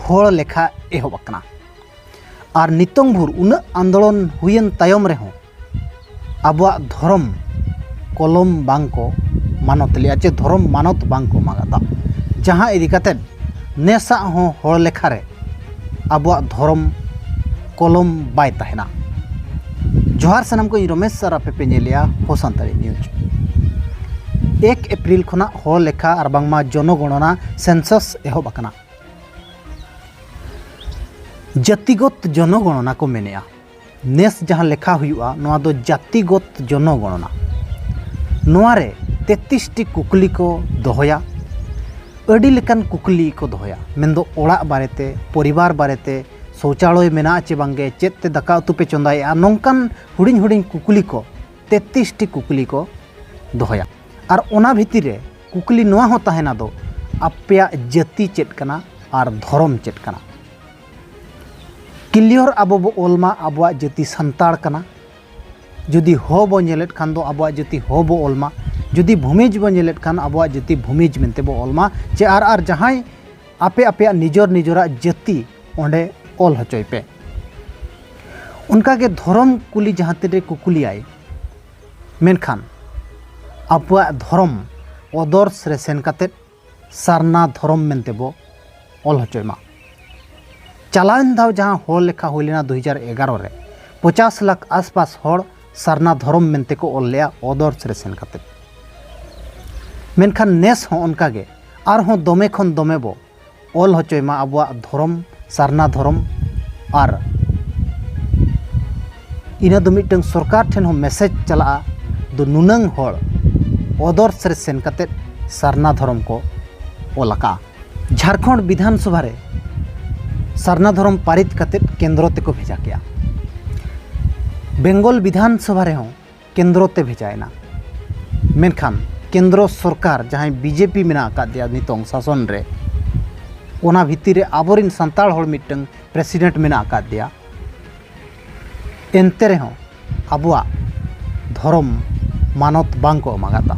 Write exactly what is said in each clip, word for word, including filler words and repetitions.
ᱦᱚᱲ ᱞᱮᱠᱷᱟ ᱮᱦᱚᱵ ᱟᱠᱟᱱᱟ᱾ ᱟᱨ ᱱᱤᱛᱚᱝ ᱵᱷᱳᱨ ᱩᱱᱟᱹᱜ ᱟᱱᱫᱳᱞᱚᱱ ᱦᱩᱭᱮᱱ ᱛᱟᱭᱚᱢ ᱨᱮᱦᱚᱸ ᱟᱵᱚᱣᱟᱜ ᱫᱷᱚᱨᱚᱢ ᱠᱚᱞᱚᱢ ᱵᱟᱝ ᱠᱚ ᱢᱟᱱᱚᱛ ᱞᱮᱫᱼᱟ, ᱪᱮ ᱫᱷᱚᱨᱚᱢ ᱢᱟᱱᱚᱛ ᱵᱟᱝ ᱠᱚ ᱮᱢᱟ ᱠᱟᱫᱟ᱾ ᱡᱟᱦᱟᱸ ᱤᱫᱤ ᱠᱟᱛᱮᱫ ᱱᱮᱥᱟᱜ ᱦᱚᱸ ᱦᱚᱲ ᱞᱮᱠᱷᱟ ᱨᱮ ᱟᱵᱚᱣᱟᱜ ᱫᱷᱚᱨᱚᱢ ᱠᱚᱞᱚᱢ ᱵᱟᱭ ᱛᱟᱦᱮᱱᱟ᱾ ᱡᱚᱦᱟᱨ ᱥᱟᱱᱟᱢ ᱠᱚ, ᱤᱧ ᱨᱚᱢᱮᱥ ᱟᱨ ᱟᱯᱮ ᱯᱮ ᱧᱮᱞᱮᱜᱼᱟ ᱦᱳ ᱥᱟᱱᱛᱟᱲᱤ ᱱᱤᱭᱩᱡᱽ᱾ ᱮᱠ ᱮᱯᱨᱤᱞ ᱠᱷᱚᱱᱟᱜ ᱦᱚᱲ ᱞᱮᱠᱷᱟ ᱟᱨ ᱵᱟᱝᱢᱟ ᱡᱚᱱᱚᱜᱚᱬᱚᱱᱟ, ᱥᱮᱱᱥᱟᱥ, ᱮᱦᱚᱵ ᱟᱠᱟᱱᱟ᱾ ᱡᱟᱹᱛᱤᱜᱚᱛ ᱡᱚᱱᱚᱜᱚᱬᱚᱱᱟ ᱠᱚ ᱢᱮᱱᱮᱜᱼᱟ᱾ ᱱᱮᱥ ᱡᱟᱦᱟᱸ ᱞᱮᱠᱷᱟ ᱦᱩᱭᱩᱜᱼᱟ, ᱱᱚᱣᱟ ᱫᱚ ᱡᱟᱹᱛᱤᱜᱚᱛ ᱡᱚᱱᱚᱜᱚᱬᱚᱱᱟ᱾ ᱱᱚᱣᱟ ᱨᱮ ᱛᱮᱛᱨᱤᱥ ᱴᱤ ᱠᱩᱠᱞᱤ ᱠᱚ ᱫᱚᱦᱚᱭᱟ᱾ ᱟᱹᱰᱤ ᱞᱮᱠᱟᱱ ᱠᱩᱠᱞᱤ ᱠᱚ ᱫᱚᱦᱚᱭᱟ, ᱢᱮᱱᱫᱚ ᱚᱲᱟᱜ ᱵᱟᱨᱮᱛᱮ, ᱯᱚᱨᱤᱵᱟᱨ ᱵᱟᱨᱮᱛᱮ, ᱥᱳᱪᱟᱞᱚᱭ ᱢᱮᱱᱟᱜᱼᱟ ᱪᱮ ᱵᱟᱝᱜᱮ, ᱪᱮᱫ ᱛᱮ ᱫᱟᱠᱟ ᱩᱛᱩ ᱯᱮ ᱪᱚᱸᱫᱟᱭᱮᱜᱼᱟ, ᱱᱚᱝᱠᱟᱱ ᱦᱩᱰᱤᱧ ᱦᱩᱰᱤᱧ ᱠᱩᱠᱞᱤ ᱠᱚ, ᱛᱮᱛᱨᱤᱥ ᱴᱤ ᱠᱩᱠᱞᱤ ᱠᱚ ᱫᱚᱦᱚᱭᱟ᱾ ᱟᱨ ᱚᱱᱟ ᱵᱷᱤᱛᱤᱨ ᱨᱮ ᱠᱩᱠᱞᱤ ᱱᱚᱣᱟ ᱦᱚᱸ ᱛᱟᱦᱮᱱᱟ ᱫᱚ, ᱟᱯᱮᱭᱟᱜ ᱡᱟᱹᱛᱤ ᱪᱮᱫ ᱠᱟᱱᱟ ᱟᱨ ᱫᱷᱚᱨᱚᱢ ᱪᱮᱫ ᱠᱟᱱᱟ? ᱠᱞᱤᱭᱚᱨ ᱟᱵᱚ ᱵᱚ ᱚᱞ ᱢᱟ ᱟᱵᱚᱣᱟᱜ ᱡᱟᱹᱛᱤ ᱥᱟᱱᱛᱟᱲ ᱠᱟᱱᱟ᱾ ᱡᱩᱫᱤ ᱦᱚ ᱵᱚ ᱧᱮᱞᱮᱫ ᱠᱷᱟᱱ ᱫᱚ ᱟᱵᱚᱣᱟᱜ ᱡᱟᱹᱛᱤ ᱦᱚ ᱵᱚ ᱚᱞ ᱢᱟ᱾ ᱡᱩᱫᱤ ᱵᱷᱩᱢᱤᱡᱽ ᱵᱚ ᱧᱮᱞᱮᱫ ᱠᱷᱟᱱ ᱟᱵᱚᱣᱟᱜ ᱡᱟᱹᱛᱤ ᱵᱷᱩᱢᱤᱡᱽ ᱢᱮᱱᱛᱮ ᱵᱚ ᱚᱞ ᱢᱟ᱾ ᱪᱮ ᱟᱨ, ᱟᱨ ᱡᱟᱦᱟᱸᱭ ᱟᱯᱮ ᱟᱯᱮᱭᱟᱜ ᱱᱤᱡᱚᱨ ᱱᱤᱡᱚᱨᱟᱜ ᱡᱟᱹᱛᱤ ᱚᱸᱰᱮ ᱚᱞ ᱦᱚᱪᱚᱭ ᱯᱮ᱾ ᱚᱱᱠᱟᱜᱮ ᱫᱷᱚᱨᱚᱢ ᱠᱩᱞᱤ ᱡᱟᱦᱟᱸ ᱛᱤᱱᱨᱮ ᱠᱩᱠᱞᱤᱭᱟᱭ, ᱢᱮᱱᱠᱷᱟᱱ ᱟᱵᱚᱣᱟᱜ ᱫᱷᱚᱨᱚᱢ ᱚᱫᱚᱨᱥ ᱨᱮ ᱥᱮᱱ ᱠᱟᱛᱮᱫ ᱥᱟᱨᱱᱟ ᱫᱷᱚᱨᱚᱢ ᱢᱮᱱᱛᱮ ᱵᱚ ᱚᱞ ᱦᱚᱪᱚᱭ ᱢᱟ᱾ ᱪᱟᱞᱟᱣᱮᱱ ᱫᱷᱟᱣ ᱡᱟᱦᱟᱸ ᱦᱚᱲ ᱞᱮᱠᱷᱟ ᱦᱩᱭ ᱞᱮᱱᱟ ᱫᱩ ᱦᱟᱡᱟᱨ ᱮᱜᱟᱨᱚ ᱨᱮ, ᱯᱚᱪᱟᱥ ᱞᱟᱠᱷ ᱟᱥᱯᱟᱥ ᱦᱚᱲ ᱥᱟᱨᱱᱟ ᱫᱷᱚᱨᱚᱢ ᱢᱮᱱᱛᱮ ᱠᱚ ᱚᱞ ᱞᱮᱜᱼᱟ ᱚᱫᱚᱨᱥ ᱨᱮ ᱥᱮᱱ ᱠᱟᱛᱮ᱾ ᱢᱮᱱᱠᱷᱟᱱ ᱱᱮᱥ ᱦᱚᱸ ᱚᱱᱠᱟᱜᱮ ᱟᱨᱦᱚᱸ ᱫᱚᱢᱮ ᱠᱷᱚᱱ ᱫᱚᱢᱮ ᱵᱚ ᱚᱞ ᱦᱚᱪᱚᱭ ᱢᱟ ᱟᱵᱚᱣᱟᱜ ᱫᱷᱚᱨᱚᱢ, ᱥᱟᱨᱱᱟ ᱫᱷᱚᱨᱚᱢ᱾ ᱟᱨ ᱤᱱᱟᱹ ᱫᱚ ᱢᱤᱫᱴᱟᱝ ᱥᱚᱨᱠᱟᱨ ᱴᱷᱮᱱ ᱦᱚᱸ ᱢᱮᱥᱮᱡᱽ ᱪᱟᱞᱟᱜᱼᱟ, ᱫᱚ ᱱᱩᱱᱟᱹᱝ ᱦᱚᱲ ᱚᱫᱚᱨᱥ ᱨᱮ ᱥᱮᱱ ᱠᱟᱛᱮᱫ ᱥᱟᱨᱱᱟ ᱫᱷᱚᱨᱚᱢ ᱠᱚ ᱚᱞ ᱟᱠᱟᱜᱼᱟ᱾ ᱡᱷᱟᱲᱠᱷᱚᱸᱰ ᱵᱤᱫᱷᱟᱱ ᱥᱚᱵᱷᱟ ᱨᱮ ᱥᱟᱨᱱᱟ ᱫᱷᱚᱨᱚᱢ ᱯᱟᱹᱨᱤᱛ ᱠᱟᱛᱮᱫ ᱠᱮᱱᱫᱨᱚ ᱛᱮᱠᱚ ᱵᱷᱮᱡᱟ ᱠᱮᱜᱼᱟ᱾ ᱵᱮᱝᱜᱚᱞ ᱵᱤᱫᱷᱟᱱ ᱥᱚᱵᱷᱟ ᱨᱮᱦᱚᱸ ᱠᱮᱱᱫᱨᱚ ᱛᱮ ᱵᱷᱮᱡᱟᱭᱮᱱᱟ᱾ ᱢᱮᱱᱠᱷᱟᱱ ᱠᱮᱱᱫᱨᱚ ᱥᱚᱨᱠᱟᱨ, ᱡᱟᱦᱟᱸᱭ ᱵᱤᱡᱮᱯᱤ ᱢᱮᱱᱟᱜ ᱟᱠᱟᱫᱮᱭᱟ ᱱᱤᱛᱚᱝ ᱥᱟᱥᱚᱱ ᱨᱮ, ᱚᱱᱟ ᱵᱷᱤᱛᱤᱨ ᱨᱮ ᱟᱵᱚᱨᱮᱱ ᱥᱟᱱᱛᱟᱲ ᱦᱚᱲ ᱢᱤᱫᱴᱟᱝ ᱯᱨᱮᱥᱤᱰᱮᱱᱴ ᱢᱮᱱᱟᱜ ᱟᱠᱟᱫᱮᱭᱟ᱾ ᱮᱱᱛᱮ ᱨᱮᱦᱚᱸ ᱟᱵᱚᱣᱟᱜ ᱫᱷᱚᱨᱚᱢ ᱢᱟᱱᱚᱛ ᱵᱟᱝ ᱠᱚ ᱮᱢ ᱟᱠᱟᱫᱟ᱾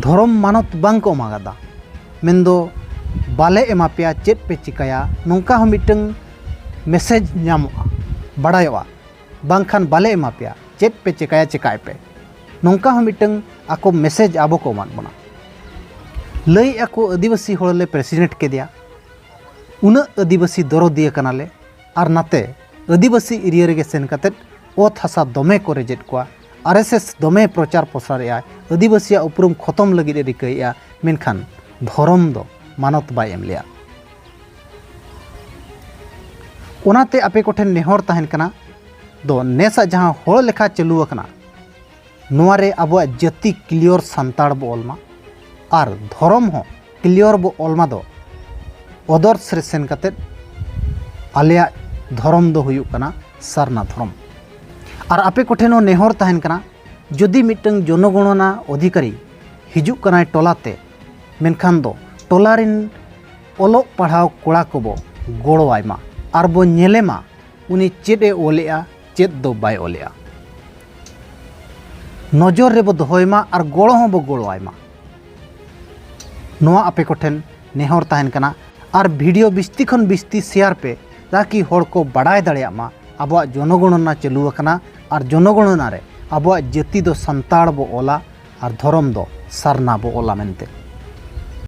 ᱫᱷᱚᱨᱚᱢ ᱢᱟᱱᱚᱛ ᱵᱟᱝ ᱠᱚ ᱮᱢ ᱟᱠᱟᱫᱟ, ᱢᱮᱱᱫᱚ ᱵᱟᱞᱮ ᱮᱢᱟ ᱯᱮᱭᱟ, ᱪᱮᱫ ᱯᱮ ᱪᱤᱠᱟᱹᱭᱟ, ᱱᱚᱝᱠᱟ ᱦᱚᱸ ᱢᱤᱫᱴᱟᱝ ᱢᱮᱥᱮᱡᱽ ᱧᱟᱢᱚᱜᱼᱟ, ᱵᱟᱲᱟᱭᱚᱜᱼᱟ᱾ ᱵᱟᱝᱠᱷᱟᱱ ᱵᱟᱞᱮ ᱮᱢᱟ ᱯᱮᱭᱟ, ᱪᱮᱫ ᱯᱮ ᱪᱤᱠᱟᱹᱭᱟ, ᱪᱤᱠᱟᱹᱭ ᱯᱮ, ᱱᱚᱝᱠᱟ ᱦᱚᱸ ᱢᱤᱫᱴᱟᱝ ᱟᱠᱚ ᱢᱮᱥᱮᱡᱽ ᱟᱵᱚ ᱠᱚ ᱮᱢᱟᱫ ᱵᱚᱱᱟ᱾ ᱞᱟᱹᱭᱮᱫᱼᱟ ᱠᱚ, ᱟᱹᱫᱤᱵᱟᱹᱥᱤ ᱦᱚᱲ ᱞᱮ ᱯᱨᱮᱥᱤᱰᱮᱱᱴ ᱠᱮᱫᱮᱭᱟ, ᱩᱱᱟᱹᱜ ᱟᱹᱫᱤᱵᱟᱹᱥᱤ ᱫᱚᱨᱚᱫᱤᱭᱟᱹ ᱠᱟᱱᱟᱞᱮ, ᱟᱨ ᱱᱟᱛᱮ ᱟᱹᱫᱤᱵᱟᱹᱥᱤ ᱮᱨᱤᱭᱟ ᱨᱮᱜᱮ ᱥᱮᱱ ᱠᱟᱛᱮᱫ ᱚᱛ ᱦᱟᱥᱟ ᱫᱚᱢᱮ ᱠᱚ ᱨᱮᱡᱮᱫ ᱠᱚᱣᱟ, ᱟᱨ ᱮᱥ ᱮᱥ ᱫᱚᱢᱮ ᱯᱨᱚᱪᱟᱨ ᱯᱨᱚᱥᱟᱨᱮᱜᱼᱟᱭ, ᱟᱹᱫᱤᱵᱟᱹᱥᱤᱭᱟᱜ ᱩᱯᱨᱩᱢ ᱠᱷᱚᱛᱚᱢ ᱞᱟᱹᱜᱤᱫ ᱮ ᱨᱤᱠᱟᱹᱭᱮᱜᱼᱟ, ᱢᱮᱱᱠᱷᱟᱱ ᱫᱷᱚᱨᱚᱢ ᱫᱚ ᱢᱟᱱᱚᱛ ᱵᱟᱭ ᱮᱢ ᱞᱮᱜᱼᱟ᱾ ᱚᱱᱟᱛᱮ ᱟᱯᱮ ᱠᱚᱴᱷᱮᱱ ᱱᱮᱦᱚᱨ ᱛᱟᱦᱮᱱ ᱠᱟᱱᱟ ᱫᱚ, ᱱᱮᱥᱟᱜ ᱡᱟᱦᱟᱸ ᱦᱚᱲ ᱞᱮᱠᱷᱟ ᱪᱟᱹᱞᱩ ᱟᱠᱟᱱᱟ, ᱱᱚᱣᱟ ᱨᱮ ᱟᱵᱚᱣᱟᱜ ᱡᱟᱹᱛᱤ ᱠᱞᱤᱭᱚᱨ ᱥᱟᱱᱛᱟᱲ ᱵᱚ ᱚᱞ ᱢᱟ, ᱟᱨ ᱫᱷᱚᱨᱚᱢ ᱦᱚᱸ ᱠᱞᱤᱭᱚᱨ ᱵᱚ ᱚᱞ ᱢᱟ ᱫᱚ, ᱚᱫᱚᱨᱥ ᱨᱮ ᱥᱮᱱ ᱠᱟᱛᱮᱫ ᱟᱞᱮᱭᱟᱜ ᱫᱷᱚᱨᱚᱢ ᱫᱚ ᱦᱩᱭᱩᱜ ᱠᱟᱱᱟ ᱥᱟᱨᱱᱟ ᱫᱷᱚᱨᱚᱢ᱾ ᱟᱨ ᱟᱯᱮ ᱠᱚᱴᱷᱮᱱ ᱦᱚᱸ ᱱᱮᱦᱚᱨ ᱛᱟᱦᱮᱱ ᱠᱟᱱᱟ, ᱡᱩᱫᱤ ᱢᱤᱫᱴᱟᱝ ᱡᱚᱱᱚᱜᱚᱬᱚᱱᱟ ᱚᱫᱷᱤᱠᱟᱨᱤ ᱦᱤᱡᱩᱜ ᱠᱟᱱᱟᱭ ᱴᱚᱞᱟ ᱛᱮ, ᱢᱮᱱᱠᱷᱟᱱ ᱫᱚ ᱴᱚᱞᱟ ᱨᱮᱱ ᱚᱞᱚᱜ ᱯᱟᱲᱦᱟᱣ ᱠᱚᱲᱟ ᱠᱚᱵᱚ ᱜᱚᱲᱚᱣᱟᱭ ᱢᱟ, ᱟᱨ ᱵᱚ ᱧᱮᱞᱮ ᱢᱟ ᱩᱱᱤ ᱪᱮᱫ ᱮ ᱚᱞᱮᱜᱼᱟ, ᱪᱮᱫ ᱫᱚ ᱵᱟᱭ ᱚᱞᱮᱜᱼᱟ᱾ ᱱᱚᱡᱚᱨ ᱨᱮᱵᱚ ᱫᱚᱦᱚᱭ ᱢᱟ ᱟᱨ ᱜᱚᱲᱚ ᱦᱚᱸᱵᱚ ᱜᱚᱲᱚᱣᱟᱭ ᱢᱟ᱾ ᱱᱚᱣᱟ ᱟᱯᱮ ᱠᱚᱴᱷᱮᱱ ᱱᱮᱦᱚᱨ ᱛᱟᱦᱮᱱ ᱠᱟᱱᱟ᱾ ᱟᱨ ᱵᱷᱤᱰᱤᱭᱳ ᱵᱤᱥᱛᱤ ᱠᱷᱚᱱ ᱵᱤᱥᱛᱤ ᱥᱮᱭᱟᱨ ᱯᱮ, ᱛᱟᱠᱤ ᱦᱚᱲ ᱠᱚ ᱵᱟᱰᱟᱭ ᱫᱟᱲᱮᱭᱟᱜ ᱢᱟ ᱟᱵᱚᱣᱟᱜ ᱡᱚᱱᱚᱜᱚᱬᱚᱱᱟ ᱪᱟᱹᱞᱩ ᱟᱠᱟᱱᱟ, ᱟᱨ ᱡᱚᱱᱚᱜᱚᱬᱚᱱᱟ ᱨᱮ ᱟᱵᱚᱣᱟᱜ ᱡᱟᱹᱛᱤ ᱫᱚ ᱥᱟᱱᱛᱟᱲ ᱵᱚ ᱚᱞᱟ ᱟᱨ ᱫᱷᱚᱨᱚᱢ ᱫᱚ ᱥᱟᱨᱱᱟ ᱵᱚ ᱚᱞᱟ ᱢᱮᱱᱛᱮ᱾